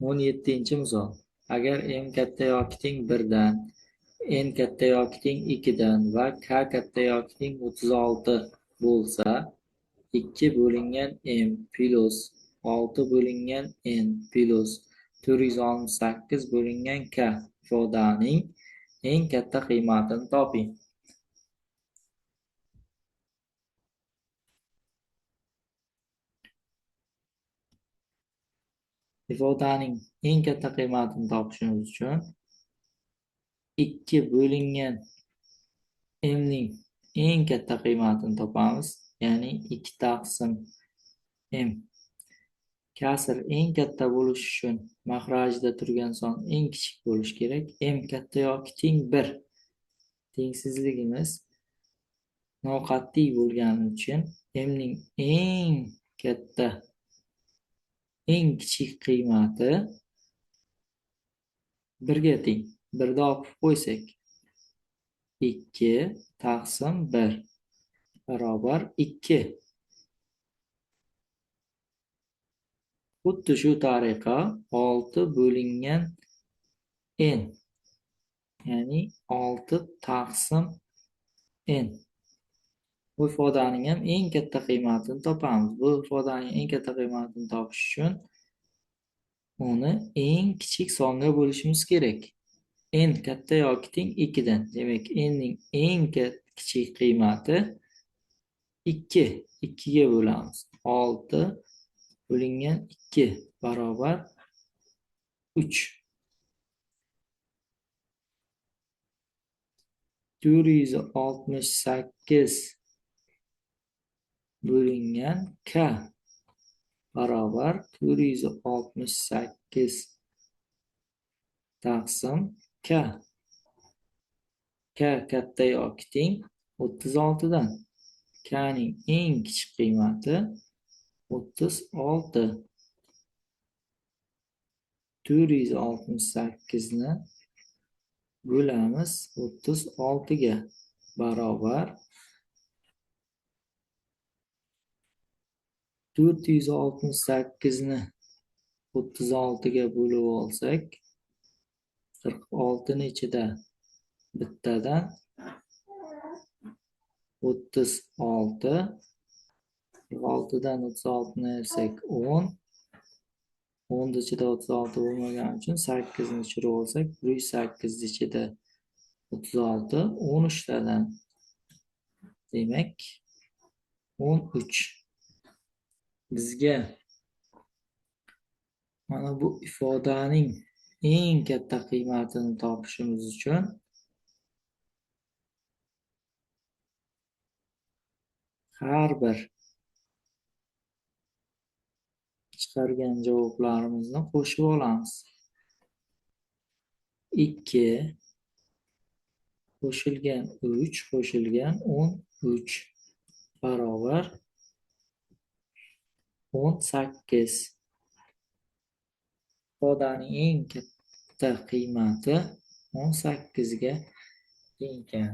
17-misol. Agar m katta yoki teng 1 dan, n katta yoki teng 2 dan va k katta yoki teng 36 bo'lsa, 2 bo'lingan m plus 6 bo'lingan n plus 468 bo'lingan k ifodaning eng katta qiymatini toping. Ifodaning eng katta qiymatini topishimiz uchun 2 bo'lingan m ning eng katta qiymatini topamiz. Ya'ni 2 taqsim m. Kasr eng katta bo'lishi uchun mahrajida turgan son eng kichik bo'lishi kerak. M katta yoki teng 1. Tengsizligimiz noqat'iy bo'lgani uchun m ning eng katta, eng kichik qiymati 1 ga teng. 1 da olib qo'ysak 2 taqsim 1 barobar 2. Xuddi shu tariqa 6 bo'lingan n, ya'ni 6 taqsim n. Bu ifodaning ham eng katta qiymatini topamiz. Bu ifodaning eng katta qiymatini topish uchun uni eng kichik songa bo'lishimiz kerak. N katta yoki teng 2 dan. Demak, n ning eng kichik qiymati 2. 2 ga bo'lamiz. 6 bo'lingan 2 barobar 3. 468 bo'lingan k barobar 468 taqsim k. K katta yoki teng 36 dan. K ning eng kichik qiymati 36. 468 ni bo'lamiz 36 ga barobar 468 ni 36 ga bo'lib olsak 46 ni ichida bittadan 36, 46 dan 36 ni ayirsak 10, 10 ni ichida 36 bo'lmagani uchun 8 ni tushirib olsak 108 ni ichida 36, 13 tadan, demak 13. Bizga mana bu ifodaning eng katta qiymatini topishimiz uchun har bir chiqargan javoblarimizni qo'shib olamiz. 2 qo'shilgan 3 qo'shilgan 13 barobar 18. Ifodaning eng katta qiymati 18 ga teng ekan.